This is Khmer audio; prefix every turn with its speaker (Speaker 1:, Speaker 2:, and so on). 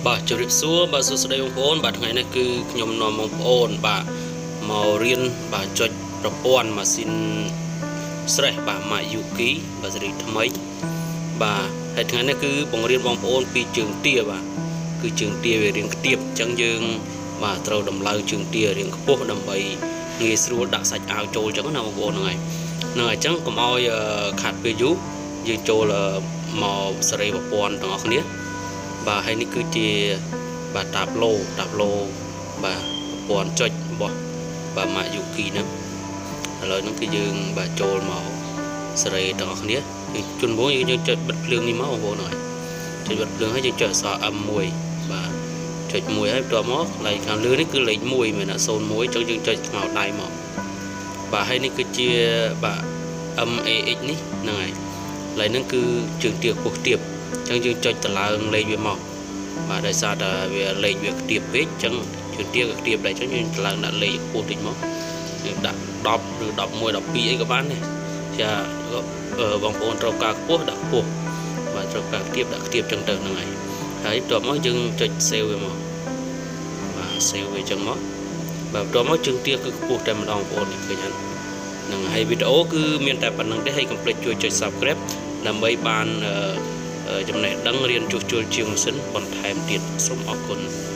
Speaker 1: បាទជម្រាបសួរបាទសួស្តីបងប្អូនបាទថ្ងៃនេះគឺខ្ញុំនាំបងប្អូនបាទមករៀនបាទចុចប្រព័ន្ធម៉ាស៊ីនស្រេះបាទ Mayuki បាទស៊េរីថ្មីបាទហើយថ្ងៃនេះគឺបង្រៀនបងប្អូនពីជើងទាបាទគឺជើងទាវារៀងខ្ទាបអញ្ចឹងយើងបាទត្រូវដំឡើងជើងទារៀងខ្ពស់ដើម្បីងាយស្រួលដាក់សាច់អាវចូលអញ្ចឹងណាបងប្អូនហ្នឹងហើយហ្នឹងហើយអញ្ចឹងកុំឲ្យខាត់ពេលយូរយើងចូលមកសេរីប្រព័ន្ធទាំងអស់គ្នា បាទហើយនេះគឺជាបាទតាប្លូតាប្លូបាទប្រព័ន្ធចុចរបស់បាទ Mayuki ហ្នឹងឥឡូវហ្នឹងគឺយើងបាទចូលមកសេរីទាំងអស់គ្នាយើងជន់បងយើងចុចបិទភ្លើងនេះមកបងប្អូនហើយចុចបិទភ្លើងហើយយើងចុចអក្សរ M1 បាទចុច1ហើយបន្ទាប់មកកន្លែងខាងលើនេះគឺលេខ1មែន01ចុងយើងចុចស្មៅដៃមកបាទហើយនេះគឺជាបាទ MAX នេះហ្នឹងហើយកន្លែងហ្នឹងគឺជើងទាខ្ពស់ទាបអញ្ចឹងយើងចុចតឡើងលេខវាមកបាទដោយសារតែវាលេខវាខ្ទាបពេកអញ្ចឹងជើងទាក៏ខ្ទាបដែរអញ្ចឹងយើងតឡើងដាក់លេខខ្ពស់តិចមកយើងដាក់10ឬ11 12អីក៏បានដែរចាបងប្អូនត្រូវការខ្ពស់ដាក់ខ្ពស់បាទត្រូវការខ្ទាបដាក់ខ្ទាបអញ្ចឹងទៅហ្នឹងហើយហើយបន្ទាប់មកយើងចុច save វាមកបាទ save វាអញ្ចឹងមកបាទបន្ទាប់មកជើងទាគឺខ្ពស់តែម្ដងបងប្អូននេះឃើញអត់ហ្នឹងហើយវីដេអូគឺមានតែប៉ុណ្្នឹងទេហើយកុំភ្លេចជួយចុច Subscribe ដើម្បីបានចំណេះដឹងរៀនជួសជុលជាងម៉ាស៊ីនបន្ថែមទៀតសូមអរគុណ។